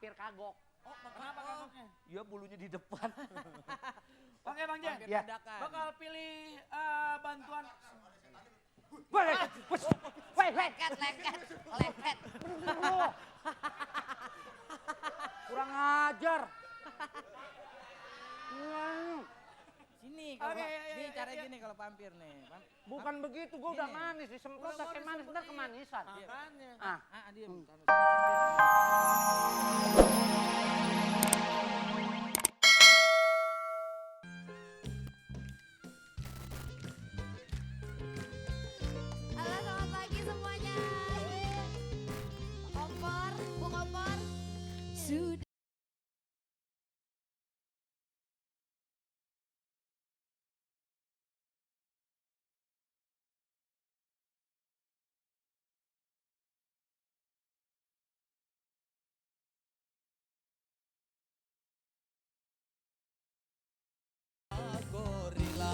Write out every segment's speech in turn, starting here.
vampir kagok. Oh, kenapa kagoknya? Ya bulunya di depan. Oke Bang Jen, Ya. bakal pilih bantuan. Leket. Kurang ajar. Sini kalau Oke, nih cara iya. gini kalau vampir nih. Bukan begitu, gue udah Gini. manis, disemprot pakai manis, ntar kemanisan. Makanya. Diem. Halo, selamat pagi semuanya. Kompor, Bu Kompor. Sudah. Gorila.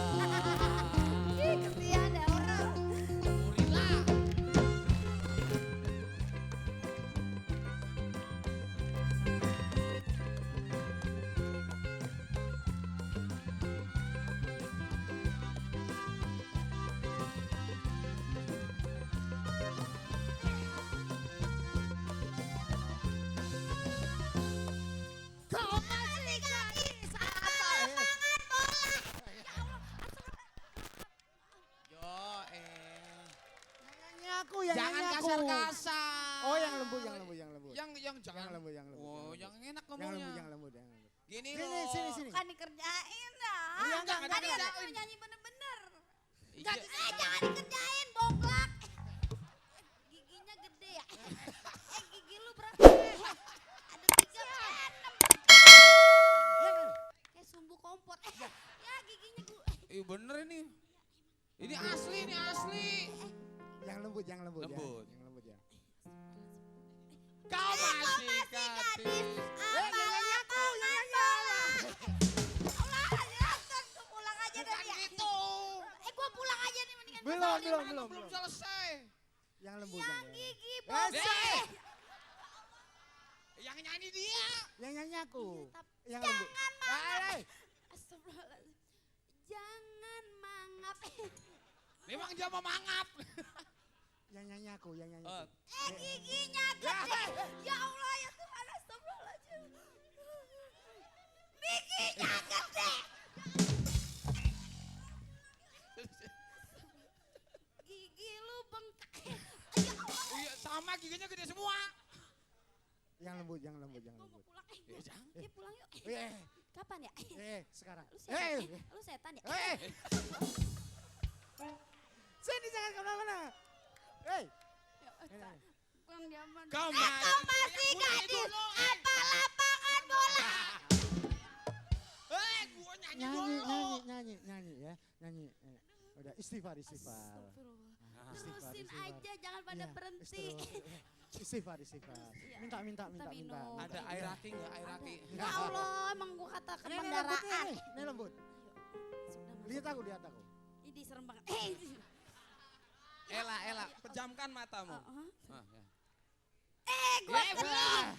Ih, kesian ya orang. Gorila. Kau masih gadis, apa lapangan bola? Ya Allah, Yo, Nyanyi aku ya, jangan nyanyi aku. kasar-kasar. Oh, yang lembut, yang lembut, yang lembut. Yang jangan. Yang lembut, yang lembut. Oh, yang enak Yang ngomongnya. lembut, yang lembut, yang lembut. Gini Sini, loh. sini. kan dikerjain dah. Iya, enggak Tadi kan dikerjain. aku nyanyi bener-bener. Iya. Jangan dikerjain, boglak. Giginya gede ya. Gigi lu berapa? Ada 3, 6. Kayak sumbu kompor. Ya giginya gue. Bener ini. Ini asli, ini asli. Yang lembut, yang lembut. Lembut. Ya. Yang lembut ya. Kau masih gadis. Apa lapangan bola? Allah, nonton gue pulang aja Bukan deh ya. gitu. Gue pulang aja nih mendingan. Belum selesai. Yang lembut. Yang Yang, gigi Eh, bosok. Yang nyanyi dia. yang nyanyi aku. Iya, Yang lembut. Jangan mangap. Hai. Astagfirullahaladzim. Jangan mangap. Memang dia mau mangap. Yang nyanyi aku, yang nyanyi Oh. aku. Giginya gede. Ya Allah ya Tuhan, astagfirullahaladzim. Giginya gede. Gigi lu bengkak. Ya Allah. Iya, sama giginya gede semua. Yang lembut, yang lembut, yang Gue mau lembut. pulang. jangan. Pulang yuk. Eh, Kapan ya? sekarang. Lu setan, Eh, lu setan ya? sini jangan kemana-mana. Hei. Bang Diaman. Kau masih gadis. Apa lapangan bola? Gua nyanyi Nyanyi, dulu. nyanyi ya. Nyanyi. Udah istighfar. Astagfirullah. Istighfar, Terusin istighfar. aja, jangan pada Iya, berhenti. Istighfar. Minta. minum. Ada air aki nggak? Air aki. Ya Allah, emang gua kata Ini lembut, kemendaraan. ini lembut. Lihat aku. Ini serem banget. Ella, pejamkan matamu. Ah, ya. Gua kena.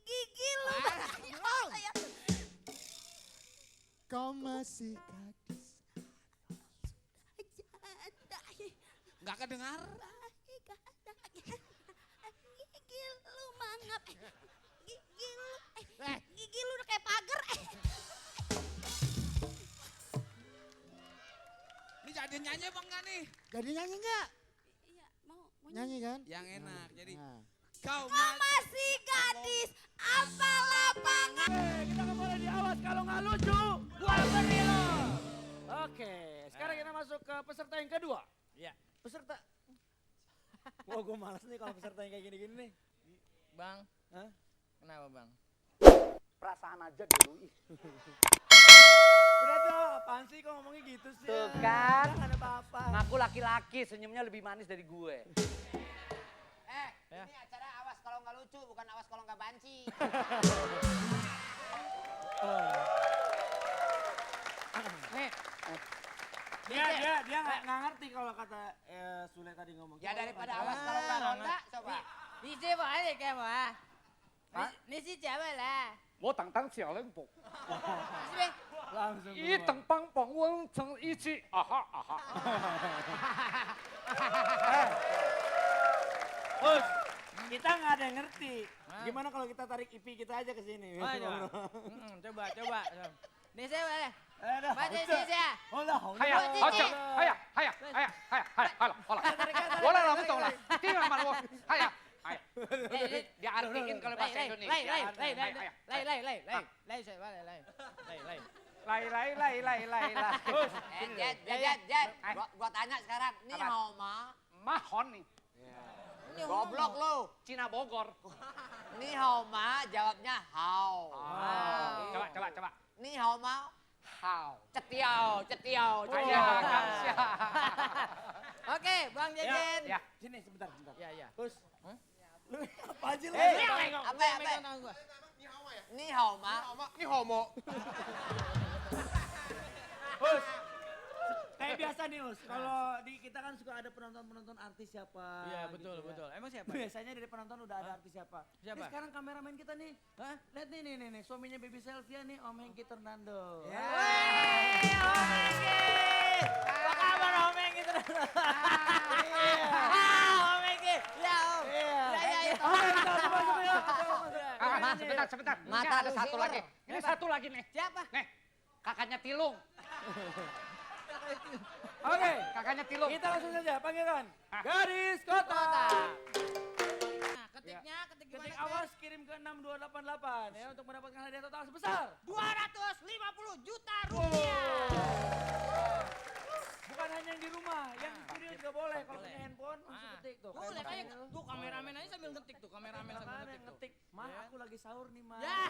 Gigi lu. Ya. Kau masih gadis. Nggak kedengar. Gigi lu mangap. Gigi lu udah kayak pagar. Ini jadi nyanyi apa enggak nih? Jadi nyanyi enggak? Iya, mau Nyanyi kan? Yang enak. Jadi Nah. kau Kau masih gadis, apa lapangan? Kita nggak boleh diawas kalau nggak lucu. Gua beri lo. Oke, sekarang kita masuk ke peserta yang kedua. Iya. Peserta. Wah, gue malas nih kalau peserta yang kayak gini-gini nih. Bang. Hah? Kenapa bang? Perasaan aja dulu. Udah dong, apaan sih kok ngomongnya gitu sih? Tuh kan. Jangan ada apa-apa. Ngaku laki-laki, senyumnya lebih manis dari gue. Ya. Ini acara awas kalau nggak lucu, bukan awas kalau nggak banci. Nih, Dia nggak ngerti kalau kata Sule tadi ngomong. Ya daripada awas kalau nggak ronda, coba. Bisa balik ya, Pak. Ini si cewek lah. 我当当小人不， Sini. Langsung 一等帮帮我成一起，啊哈啊哈。 Bos, kita nggak ada yang ngerti. Gimana kalau kita tarik IP kita aja ke sini? Coba. Ini cewek lah. Aduh, Baca udah. sini ya. Udah, 哎呀，好讲，哎呀，哎呀，哎呀，哎呀，好了，好了，我来了，我懂了，听完了我，哎呀，哎呀，dia artiin kalau bahasa Indonesia. Lay. Jet. Gua tanya sekarang, ini Apa? Homa. Mahon nih, Goblok lu. Cina Bogor. Ini Homa, jawabnya how. Coba. Ini Homa, How? cetiau. Ayah, Kamsia. Oke, Bang Jejen. Ya. Sini sebentar. Ya. Bos, lu apa aja lu? Apa? Ini Homa. Ini homo. Bos, kayak biasa nih Us, kalau di kita kan suka ada penonton artis siapa. Iya, gitu betul. ya. Emang siapa? Biasanya dari penonton udah ada artis siapa. Siapa? Ini sekarang kameramen kita nih. Hah? Lihat nih, suaminya Baby Selvia nih, Om Hengki Ternando. Wey, Om Hengki. Apa kabar Om Hengki? Om Hengki. Ya Om. Ya. Sebentar. Mata Ini ada lu satu siler. lagi. Ini satu lagi nih. Siapa? Nih, kakaknya Tilung. Oke, Kakaknya Tilung. kita langsung saja panggilkan. Garis Kota. Nah, ketik gimana? Ketik awas kirim ke 6288 ya untuk mendapatkan hadiah total sebesar 250 juta rupiah. bukan hanya yang di rumah, yang di studio juga boleh kalau punya handphone langsung ketik tuh. Tuh, lihat aja. Tuh, kameramen aja sambil ngetik tuh. Kameramen sambil Makanya ngetik tuh. ngetik, "Ma, aku lagi sahur nih, Ma." Ya. Yeah.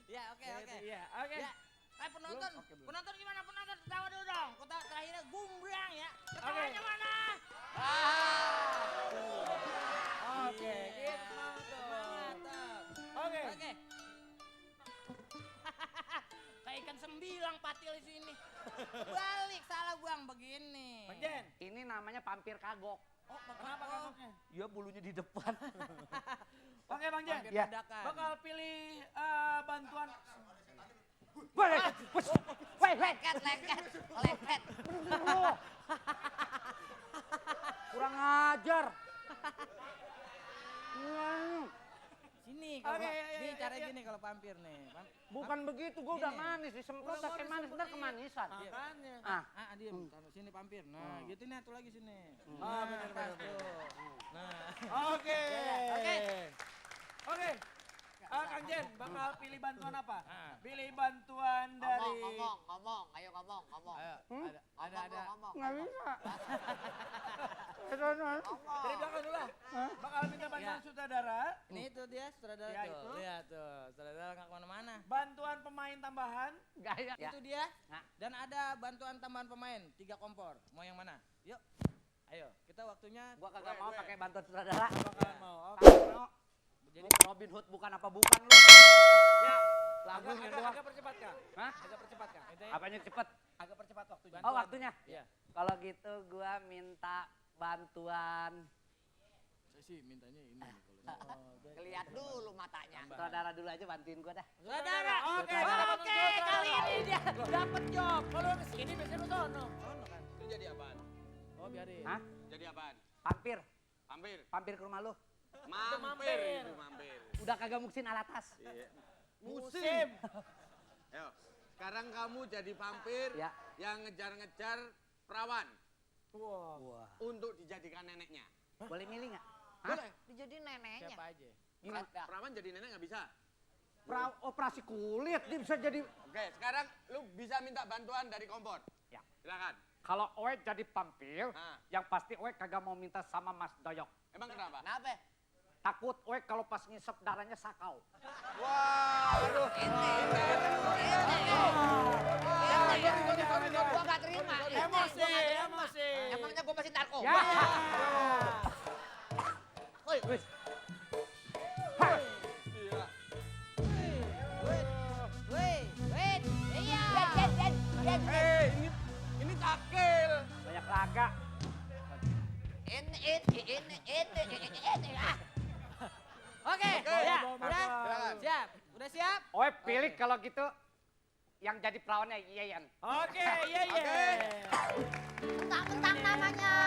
Ya, oke. Iya, oke. Ya. Penonton, Belum? Oke, belum. penonton gimana? Penonton ketawa dulu dong. Kota terakhirnya gumbrang ya. Ketawanya mana? Oke, kita semangat tuh. Oke. Oke. Kayak ikan sembilang patil di sini. Balik salah buang begini. Bang Jen, Ini namanya pampir kagok. Oh, kenapa kagoknya? Ya bulunya di depan. Oke, Bang Jen. Pampir Ya. dadakan. Bakal pilih bantuan. Leket. Kurang ajar. Sini kalau Oke, ya, nih ya, cara ya. gini kalau pampir nih. Bukan begitu, gue udah Gini. manis. Disemprot pakai manis, ntar kemanisan. Makanya. Ah, Diem, taruh sini pampir. Nah, gitu nih satu lagi sini. Ah, benar, pas benar, tuh. Nah. Oke. Oke. Oke. Kang Jen, bakal pilih bantuan apa? Ah. Pilih bantuan dari... Ngomong. Ayo ngomong. Ayo, ada. Ngomong. nggak bisa. Dari belakang dulu lah. Bakal minta bantuan sutradara, Ini itu dia sutradara Ya, tuh. itu. Lihat tuh, sutradara nggak kemana-mana. bantuan pemain tambahan. Gaya. Itu dia. Nah. Dan ada bantuan tambahan pemain, 3 kompor. Mau yang mana? Yuk. Ayo, kita waktunya Gua kagak mau pakai bantuan sutradara. Bakal mau. Oke. Kagak mau. Jadi Robin Hood bukan apa bukan lu. Ya. Lagunya Agak doang. percepat Kang. Hah? Agak percepat Kang. Apanya cepet? Agak percepat waktunya. Oh waktunya? Iya. Kalau gitu gua minta bantuan Saya sih mintanya ini Lihat dulu matanya. sutradara dulu aja, bantuin gua dah. Sutradara. Oke, Oke, kali ini dia dapat job. Kalau kesini biasanya lu sono. Sono kan. Itu jadi apaan? Oh, biarin. Hah? Jadi apaan? Pampir. Pampir. Pampir ke rumah lu. Mampir. Itu mampir. Udah kagak muksin alat tas. Iya. Musim. Ayo. Sekarang kamu jadi vampir Ya. yang ngejar-ngejar perawan Wah. Wah. untuk dijadikan neneknya. Boleh milih nggak? Boleh. Dijadiin neneknya. Siapa aja? Gimana? Perawan jadi nenek nggak bisa. Operasi kulit dia bisa jadi. Oke, sekarang lu bisa minta bantuan dari kompor. Ya. Silakan. Kalau Oe jadi vampir, Ah. yang pasti Oe kagak mau minta sama Mas Doyok. Emang kenapa? Kenapa? Takut Oe kalau pas ngisep darahnya sakau. Wah, aduh. Gua gak terima. Emosi, emosi. Emangnya gua masih narkoba? Ya. Woi, Wis. Wait. Iya. Ini takil. Banyak laga. Ini. Oke. Udah siap? Oh, pilih kalau gitu yang jadi perawannya Yeyen. Oke, iya. Tentang namanya